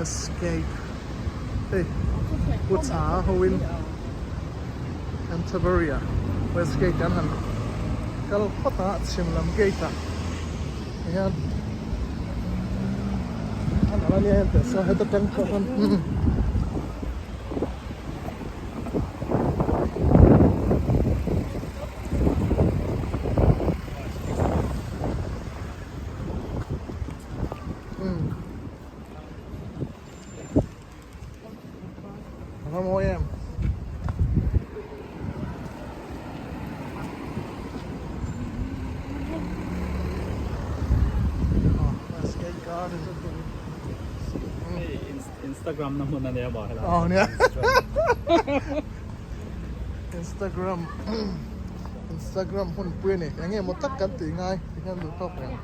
Westgate hei Pu Cha hoin Canterbury ah Westgate an han kal phawt a chhim lam gate ah hian a nalh ania heng teh saw heta tang pawh khan A mawi em? Westgate Garden. Instagram na hmun a nia maw helai. Aw nia. Instagram Instagram hun pui a ni. Eng nge maw tak kan tih ngai ti hian duh tawk reng.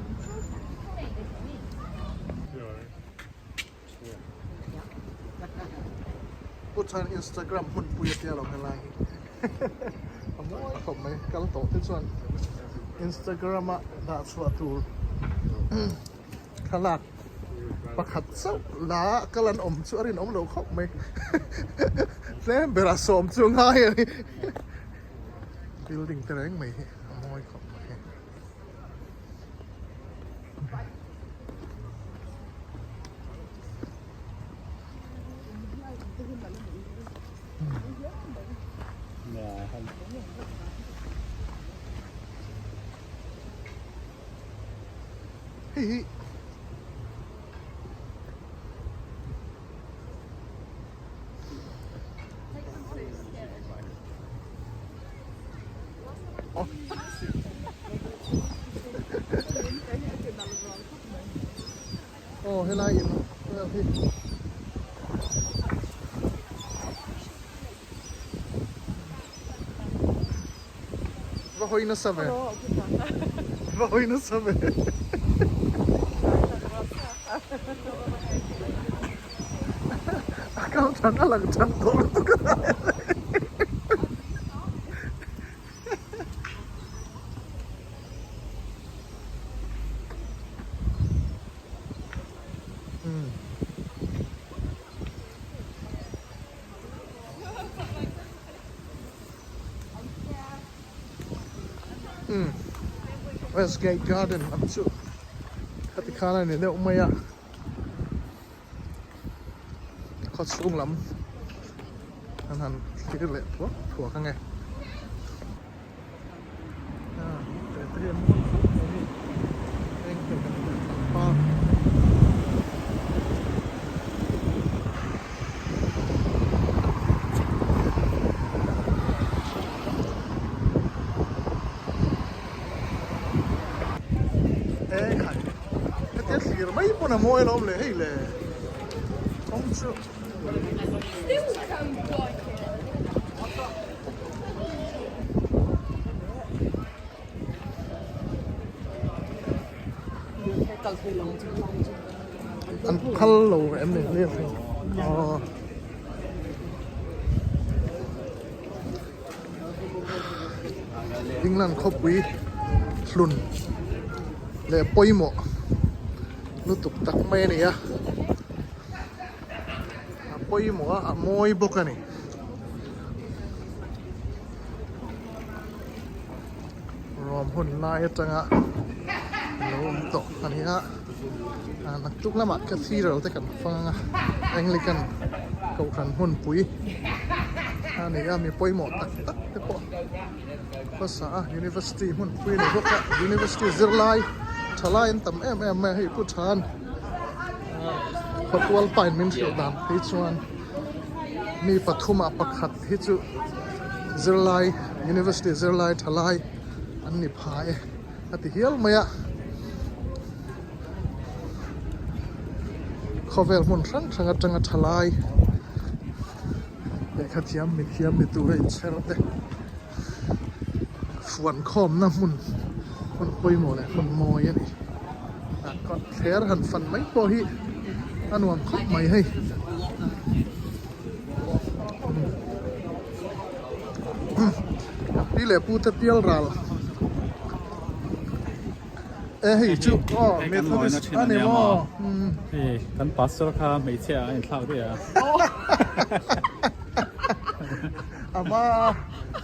Pu chuan Instagram hun pui a tia lo helai hi. A mawi khawp mai kal tawh te chuan Instagram a dah chhuah tur thlalak pakhat chauh la kal an awm chu a rinawm lo khawp mai tlem berah sawm chu ngai a ni building te reng mai hi a mawi khawp mai. Hei hi Aw helai in vel hi Va hawi nasa ve. Va hawi nasa ve. A kal than a lang than tawh lutuk a. Westgate Garden lam chu khati khan a ni deuh mai a khaw chhung lam an han thlir leh thuak thuak ange. Hetia thlir mai pawn a mawi alawm le hei le kawng chu. An phal lo em ni lir thei aw. England khawpui hlun leh pawimawh lutuk tak mai a ni a a pawimawh a a mawi bawk a ni. Rawm hun lai atanga lo awm tawh a ni a naktuk lamah cathedral te kan fang anga Anglican kohhran hmunpui a ni a mi pawimawh tak tak te pawh hmasa a university hmunpui a ni bawk a university zirlai thalai an tam em em mai a hei pu than khawtual pain min hrilh dan phei chuan. Mi pathumah pakhat hi chu zirlai university zirlai thalai an ni pha e a ti hial mai a khawvel hmun hrang hrang atanga thalai lehkha thiam mi thiam ni tura inchher te fuan khawmna hmun hmun pawimawh leh hmun mawi a ni a kawt thler han fan mai pawh hi a nuam khawp mai hei pi leh pu te pial ral. E hei chu aw Methodist a ni maw? Hei kan pastor kha hmeichhia a inthlak daih a. Ama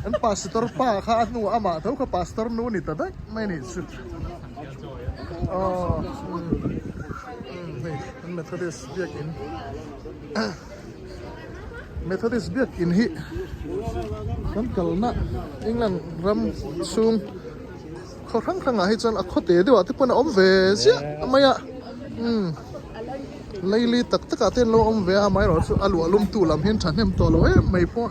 an pastor pa kha a hnuah amah tho kha pastor nu a ni ta daih mai a nih chu. Aw hei an Methodist biakin Methodist biakin hi kan kalna England ram chhung khaw hrang hrangah hi chuan a khaw te deuhah te pawn a awm ve ziah mai a umm leili tak takah te an lo awm ve a amaherawhchu a luah lum tu lam hian thahnem tawh lo em mai pawh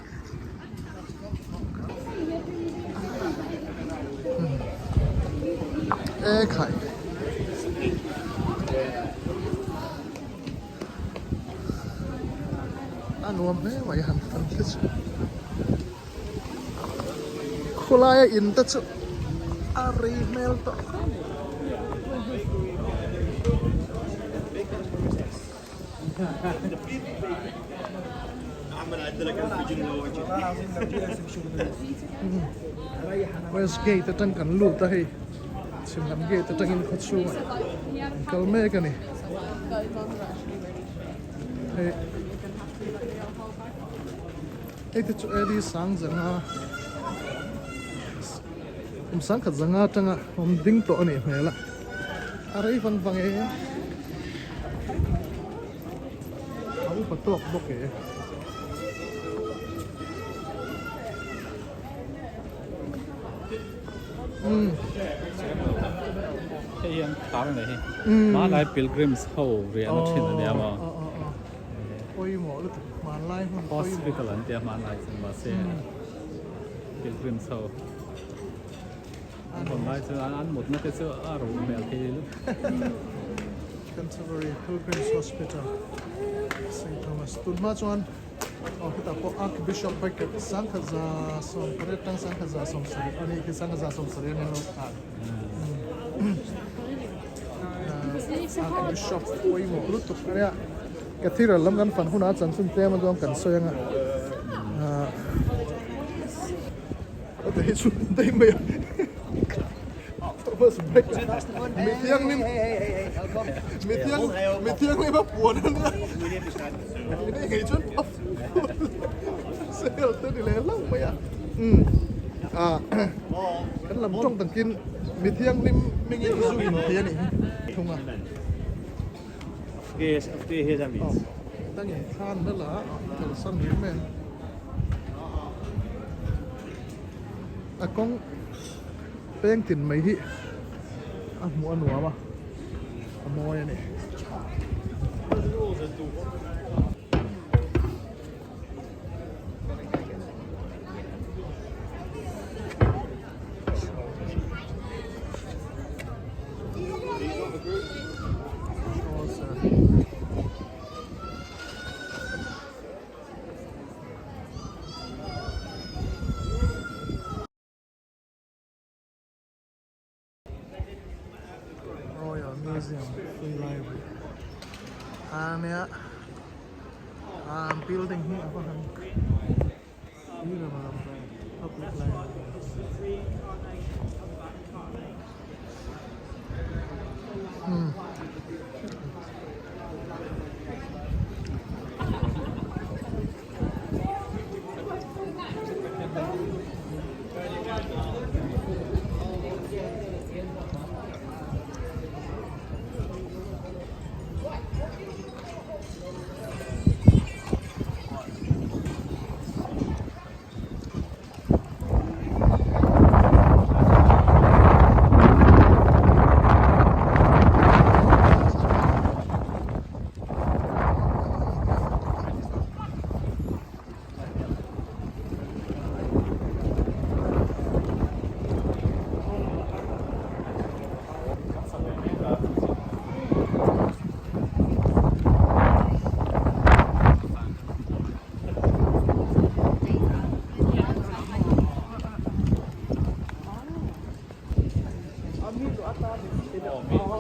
a e khai. A nuam hle mai han fan khi chu khawlaia in te chu a rei hmel tawh khawp mai. West gate atang kan lut a hei chhim lam gate atangin khaw chhungah an kal mek a ni hei hei te chu AD sang zanga kum sangkhat zanga atanga awm ding tawh a nih hmel a. A rei vang vang e. A upa tawk bawk e. Umm. Hei hian tar nei hi. Hmanlai pilgrims ho riahna thin a nia maw. Pawimawh lutuk hmanlai hmun pawimawh. Hospital an tia hmanlai chuan mahse pilgrims ho. An rawn lai chu an mutna te chu a ruh hmel thei lutuk. Canterbury Pilgrims Hospital St Thomas tun hma chuan aw hetah pawh Archbishop Becket sangkhaza sawmpariat tang sangkhaza sawmsarih a nih khi sangkhaza sawmsarih a ni lo khan Archbishop pawimawh lutuk a nia Cathedral lam kan fan hunah chanchin tlem a chuan kan sawi anga. Kan lam tawng takin mi thianghlim hmingin zu in thei a nih hi thung a. Tangin thlan na la kalsan rih mai a. A kawng peng tin mai hi a hmuh a nuam a, a mawi a ni. Royal Museum Free Library a nia a building hi a va han Public Library hmm.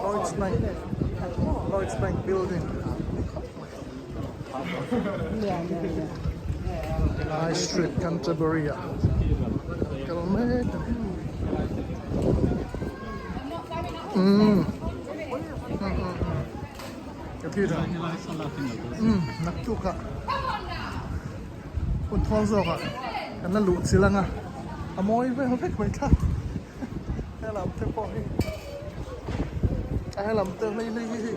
Lloyds Bank Lloyds Bank building High Street Canterbury ah kal mek a ni. Umm Cathedral umm naktuk ah hun thawl zawk ah kan la luh chilh ang a a mawi vel vek mai thla helam te pawh hi a helam te hlei hlei hi hei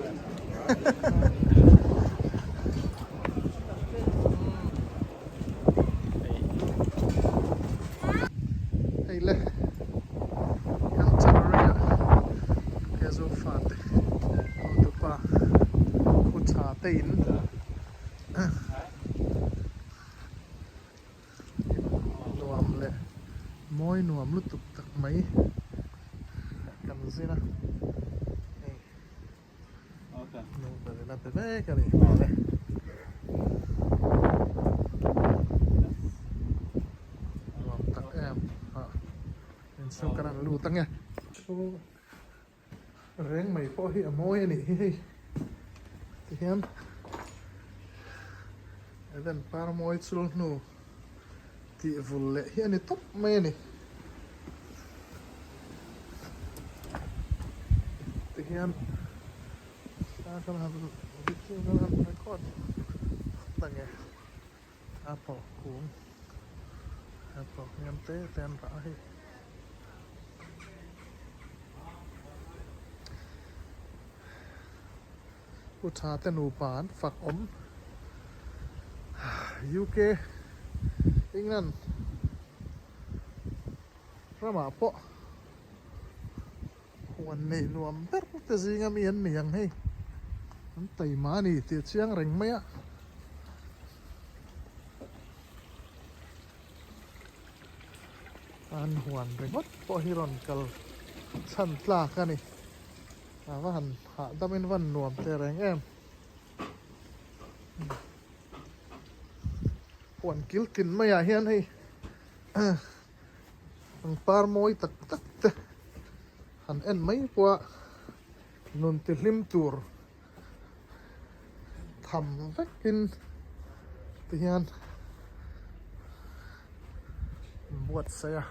Hei le Canterbury ah ke zofa te hotupa khu tha te in nuam leh mawi nuam lutuk tak mai kan zin a hei. Lungpalena pe mek a ni hmel e. Nuam tak em a inchhung kan han lut ange. Thu reng mai pawh hi a mawi a nih hi hei tihian Eden par mawi chul hnu tih vul leh hi a ni tawp mai a ni. Tihian thla kan han video kan han record phawt ang e apple kung apple hniam te te an rah a hei. Pu Tha te nupa an fak awm UK England ramah pawh huan neih nuam ber te zinga mi an ni ang hei an taima a ni tih a chiang reng mai a. An huan ringawt pawh hi rawn kal chhan tlak a ni. A va han hahdam in van nuam teh reng em. Huan kil tin maiah hian hei pangpar mawi tak tak te han en mai pawh a nun ti hlim tur tham vekin tihian buatsaih a.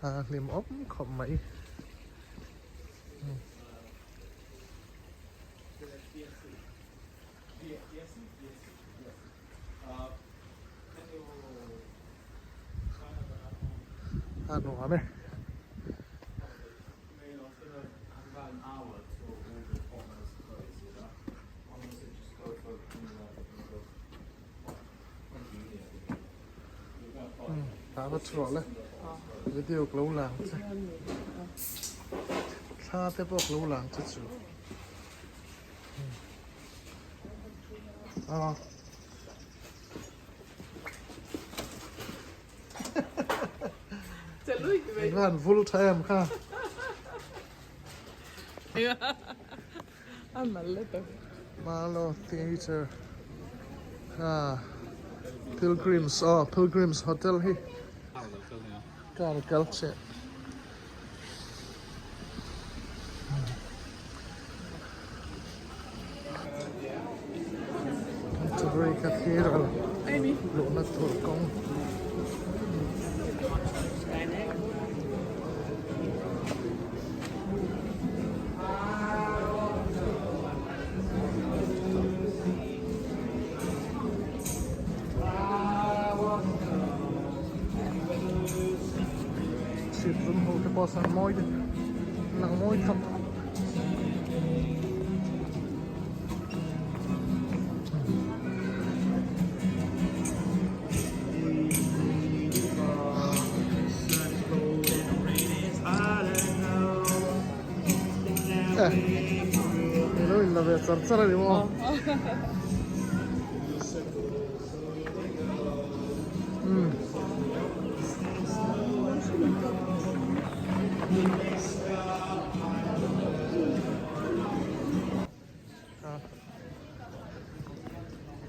A hlim awm khawp mai. A nuam e. Tah va chhuah le video ka lo lang che thla te pawh ka lo lang che chu a Van vul tha em kha. Malo Theatre ah Pilgrims aw Pilgrims Hotel hi car kal che Canterbury Cathedral luhna tur kawng. Chhip zum ho te pawh sawn mawi te lang mawi tham. Ilo in la ve char char a ni maw? Umm.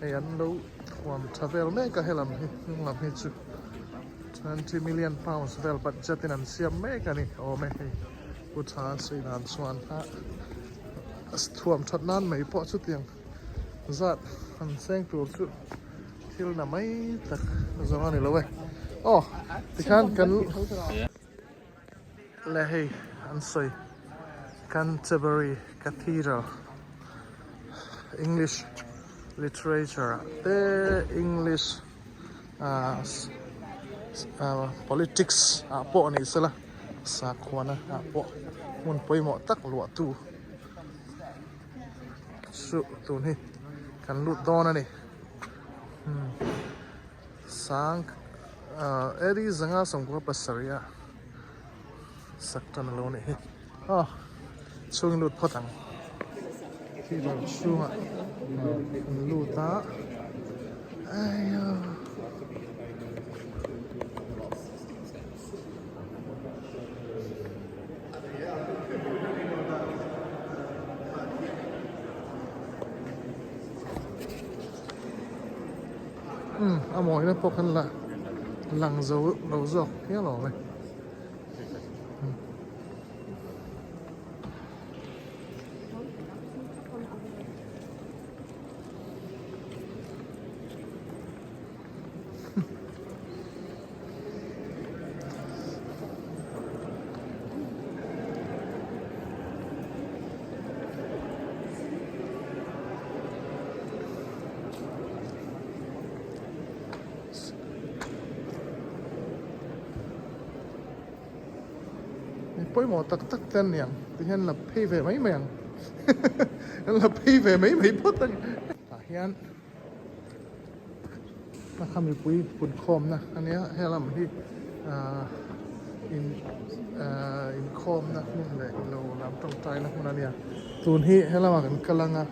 Hei an lo thuam tha vel mek a helam hi hnung lam hi chu 20 million pounds vel budget in an siam mek a ni awm e hei pu tha sawi dan chuan a thuam that nan mai pawh chutiang zat an seng tur chu thil na mai tak zawng a ni lo e aw tikhan kan. Le hei an sawi Canterbury Cathedral English literature ah te English ah politics ah pawh ni sela sakhuana ah pawh hmun pawimawh tak luah tu chu tun hi kan lut dawn a ni. Sang Eri zanga sawmkua pasarih a sak tan a lo nih hi aw chhung in lut phawt ang theater chhungah an lut a aiaw. Umm a mawina pawh khan la lang zo lo zawk hial awm e. Pawimawh tak tak te an ni ang ti hian la phei ve mai mai ang an la phei ve mai mai phawt ang tah hian. A kha mipui punkhawmna a nia helam hi ahh in ahh inkhawmna hmun leh lo lam tawngtaina hmun a nia tun hi helamah kan kal ang a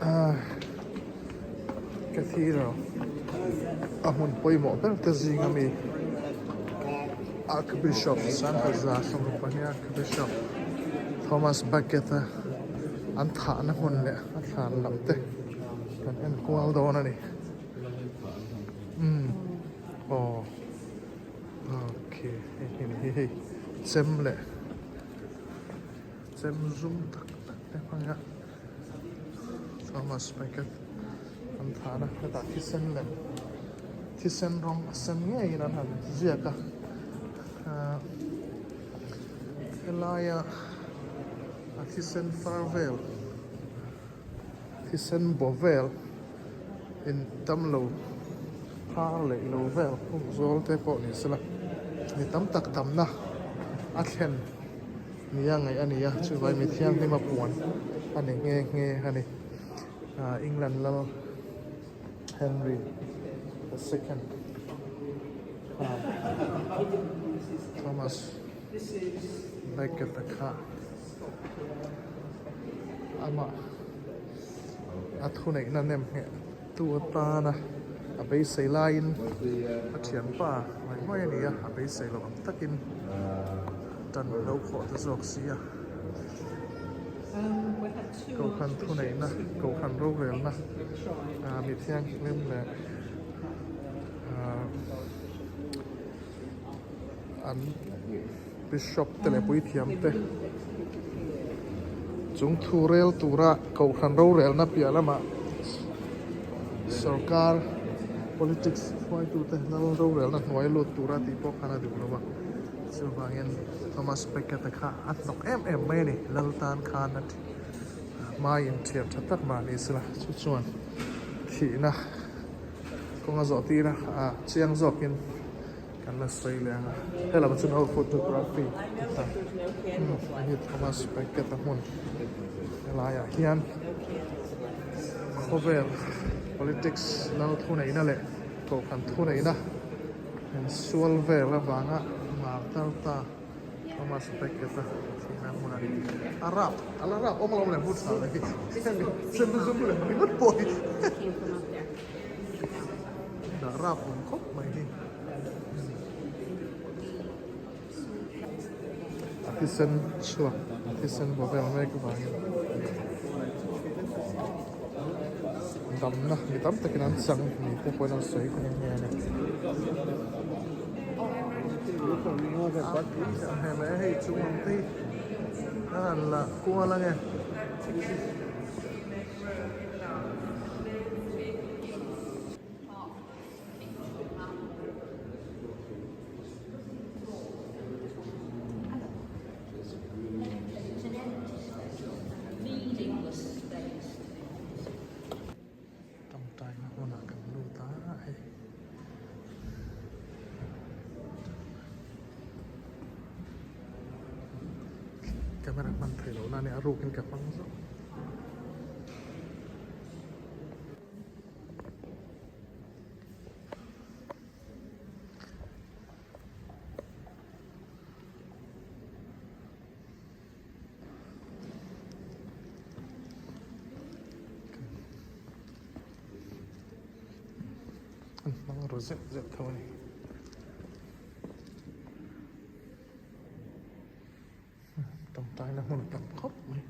ahh cathedral a hmun pawimawh ber te zing ami archbishop Sanghaza sawmruk pahnih archbishop Thomas Becket a an thahna hmun leh a thlan lam te. Kan en kual dawn a ni. Umm aw okay hei hi ni hei chem leh chem zum tak tak te hmang a Thomas Becket an thah na hetah thisen lem thisen rawng a sen ngeiin an han ziak a ahh helaia a thisen far vel. Thisen baw vel in tam lo phar leh lo vel hung zawl te pawh ni sela mi tam tak damna a thlen nia ngaih a ni a chuvai mi thianghlim a puan a ni nghe nghe a ni ah England lal Henry the second khan Thomas Becket a kha. Amah a thuneihna nem ngheh tu atana a beisei laiin a thianpa mai mai a ni a, a beisei loh ang takin tan lo khawh ta zawk si a. Kohhran thuneihna, kohhran rorelna mi thianghlim leh an. Bishop te leh puithiam te chung thu rel tura kohhran rorelna piah lamah sorkar politics hruaitute lal rorelna hnuai lut tura tih pawh khan a duh lo a, chuvangin Thomas Becket a kha a hnawk em em mai a ni, lal tan khan a hmai inthiam tha tak mah ni sela chu chuan thihna kawnga zawh tir a chiang zawkin. Kan la sawi leh ang a, helam chu no photography ta hei hi Thomas Becket a hmun helaiah hian khawvel politics lal thuneihna leh kohhran thuneihna insual vel avanga martar ta Thomas Becket a thihna hmun a ni. A rap a la rap awm alawm le hmun tha leh hi hemi sem zum leh ringawt pawh hi. Dah rap awm khawp mai hi. A thisen chhuak a thisen vaw vel mek avangin damna mi tam takin an chang ni te pawhin an sawi nghe nghe a ni. Hei hei chung ang te hi a han la kual ange. Camera hman theih loh na a nia a rukin ka hmang zawk. An hmang ru zeuh zeuh tho a ni. Tawngtaina hmun tam khawp mai.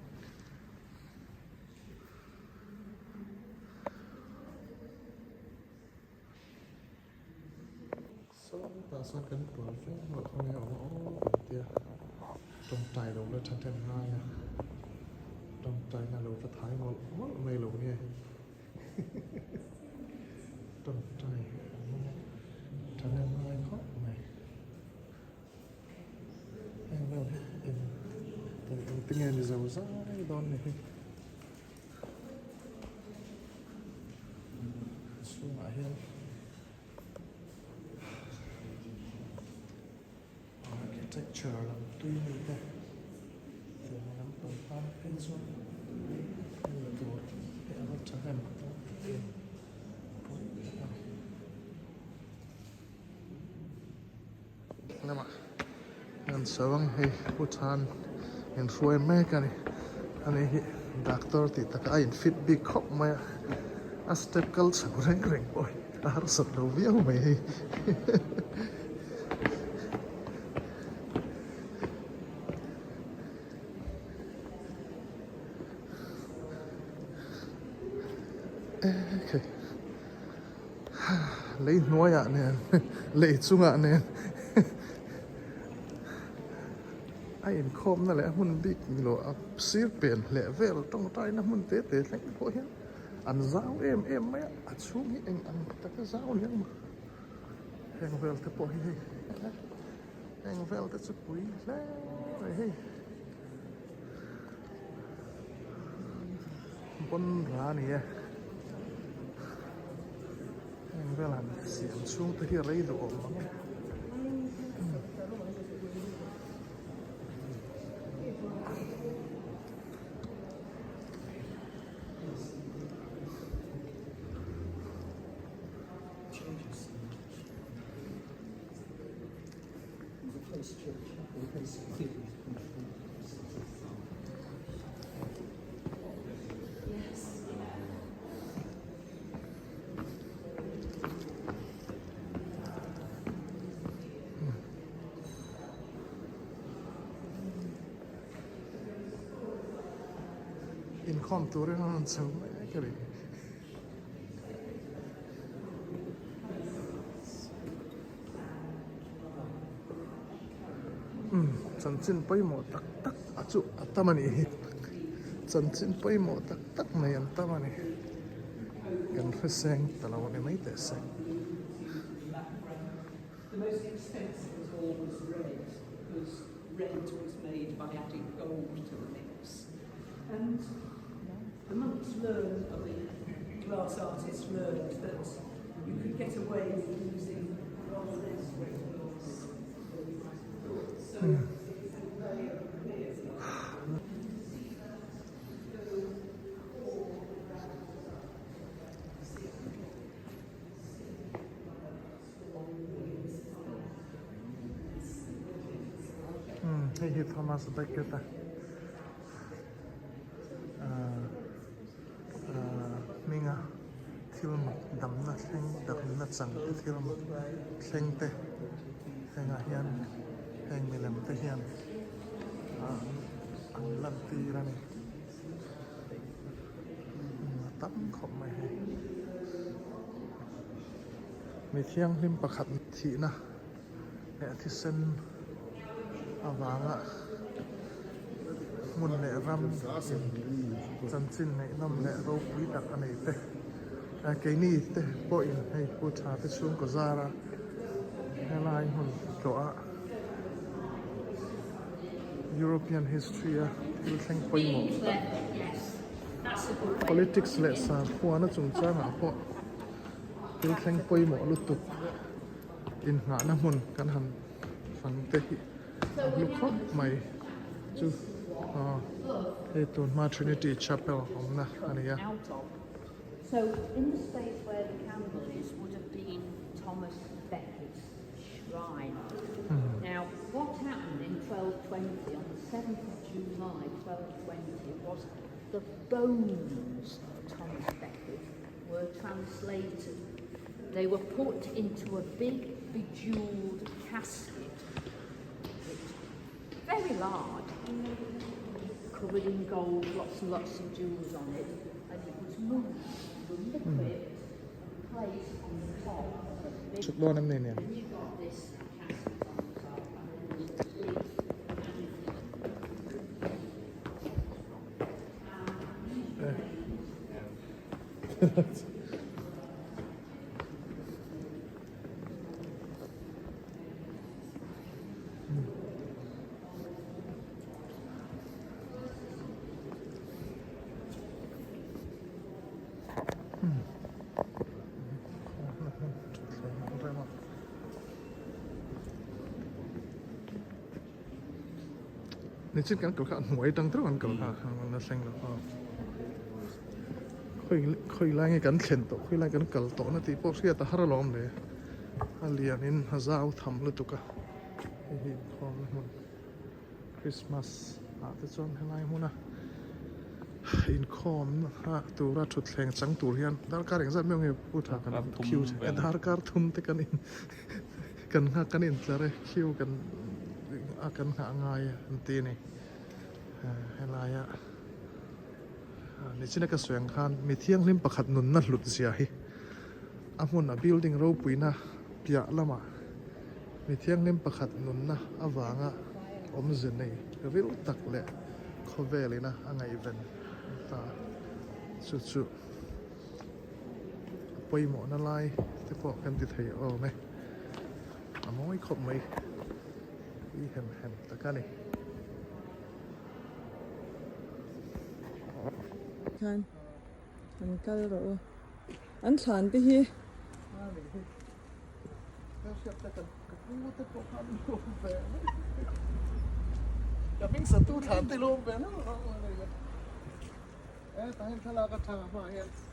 Sawtah sawn kan puan feng loh kha nge awm aw kan tia tawngtai lo la tha them ngai a tawngtaina lo va thai mawlh mawlh mai lo nge tawngtai tha them ngai khawp mai heng vel hi eng eng tinge ni zo zai dawn ni hi. Chhungah hian architecture lam tui mi te tiang lampang tan phei chuan hei tur hi a va thahnem dawn tak em pawi tak a ni. Lamah an sawi ang hei pu than in hruai mek a ni ani hi doctor tih takah a in fit bik khawp mai a a step kal chho reng reng pawh hi a harsat lo viau mai hei ekhei. Lei hnuaiah nen lei chungah nen a inkhawmna leh a hmun bik ni lo a sir pen hleh vel tawngtaina hmun te te thleng pawh hian an zau em em mai a a chhung hi eng ang taka zau ni ang maw heng vel te pawh hi hei heng vel te chu pui hle mai hei Pawn ra a ni e. Heng vel han siam chhung te hi a rei duh awm ang e. Inkhawm turin an rawn chho mek a ni. Umm chanchin pawimawh tak tak a chu a tam a nih hi chanchin pawimawh tak tak mai an tam a ni kan hre seng ta lo a ni mai teh se. Hei hi Thomas Becket a hminga thil mak damna thleng damna chang te thil mak thleng te hengah hian heng milem te hian an lan tir a ni a tam khawp mai hei mi thianghlim pakhat thihna leh thisen avanga hmun leh ram in chanchin ngaihnawm leh ropui tak a nei te keini te pawhin hei pu tha te chhungkaw zara helai hmun tlawh a European history a thil thleng pawimawh tak politics leh sakhuana chungchangah pawh thil thleng pawimawh lutuk. Inngahna hmun kan han fang te hi a hlu khawp mai chu Aw hei tun hma Trinity Chapel awmna a ni a. were translated. They were put into a big bejeweled casket, very large, covered in gold, lots and lots of jewels on it, and it was moved from the crypt and placed on the top of a big... Chhuk dawn em ni nen? And you got this casket on the top, and then there's this big Nichin kan kal kha a hnuai atang teuh kan kal kha an la thleng lo aw khawi khawi lai nge kan thlen tawh khawi lai kan kal tawh na tih pawh hriat a har alawm le a lian in a zau tham lutuk a hei hi inkhawmna hmun Christmas ah te chuan helai hmuna inkhawmna tura thutthleng chang tur hian darkar engzat meuh nge pu tha kan queue darkar thum te kan in Kan nghak kan intlar e, queue kan a kan nghah ngai a an ti a ni. Helaia nichina ka sawi ang khan mi thianghlim pakhat nunna hlut zia hi a hmun a building ropuina piah lamah mi thianghlim pakhat nunna avanga awmze nei ril tak leh khawvel ina a ngaihven ta chu chu. A pawimawhna lai te pawh kan ti thei awm e, a mawi khawp mai i hem hem tak a ni. Khan an kal rawh u, an thlan te hi.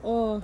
Aw.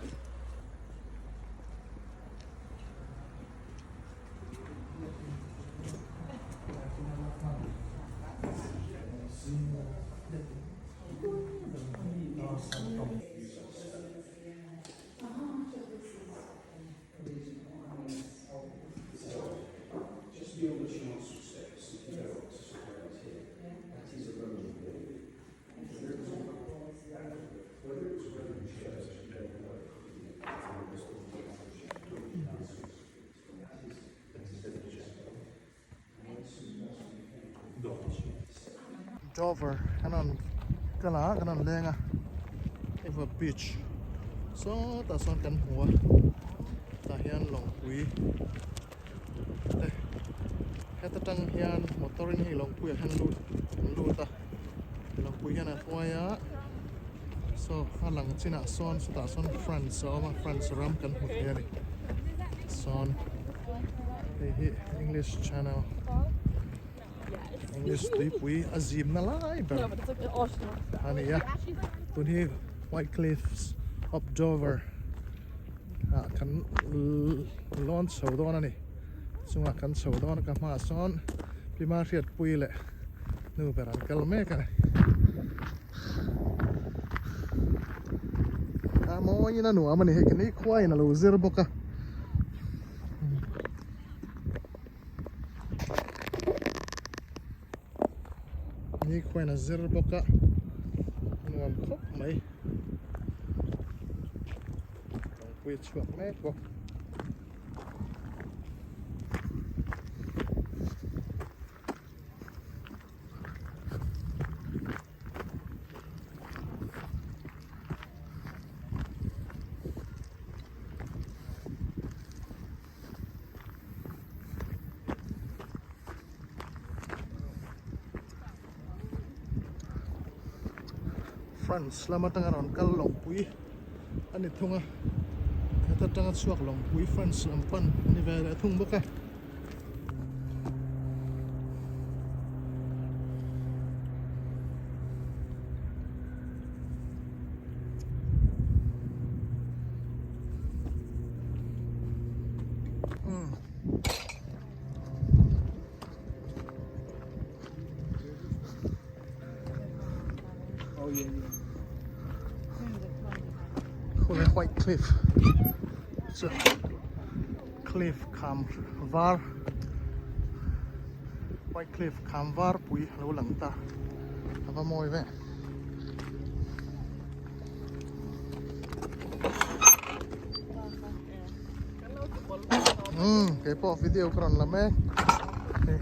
Dover kan rawn kal a kan rawn leng a Eva beach sawtah sawn kan hmu a tah hian lawngpui te heta tang hian motor in hei lawngpui ah hian lut an lut a lawngpui hian a hruai a saw a lang chinah sawn chutah sawn France a awm a France ram kan hmu thei a ni sawn hei hi English channel English tuipui a zimna lai ber a ni a tun hi White Cliffs of Dover ah kan lawn chho dawn a ni chungah kan chho dawn a ka hmaah sawn Pi Mahriatpuii leh nu ber an kal mek a ni a mawiin a nuam a ni hei kini khuaiin a lo zir bawk a. Ni khuain a zir bawk a nuam khawp mai lawngpui a chhuak mek bawk. France lam atanga rawn kal lawngpui a ni thung a heta tanga chhuak lawngpui France lam pan a ni ve leh thung bawk a. Khawlai white cliff chu cliff kham var white cliff kham var pui a lo lang ta a va mawi ve. Umm kei pawh video ka rawn la mek hei.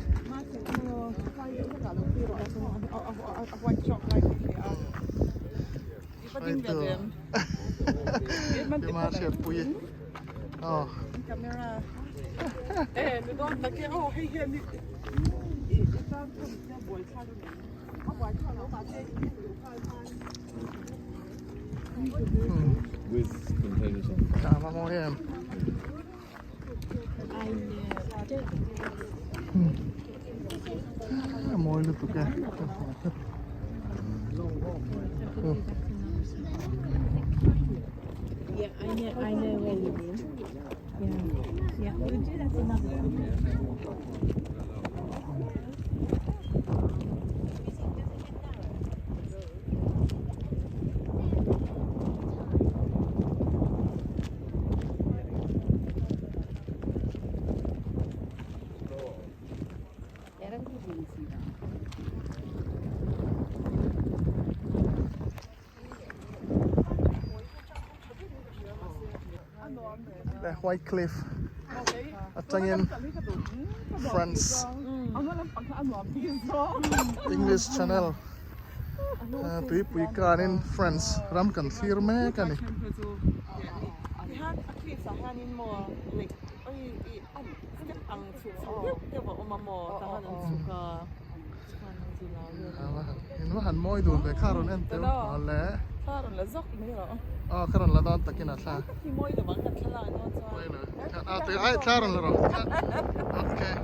Tima hriatpui aw. A va mawi em. A mawi lutuk e. Le White Cliff atangin France English Channel tuipui kanin France ram kan thlir mek a ni. In va han mawi dun ve kha rawn en teuh le. Aw ka rawn la dawn takin a thla. Ai thla rawn la rawh. Okay.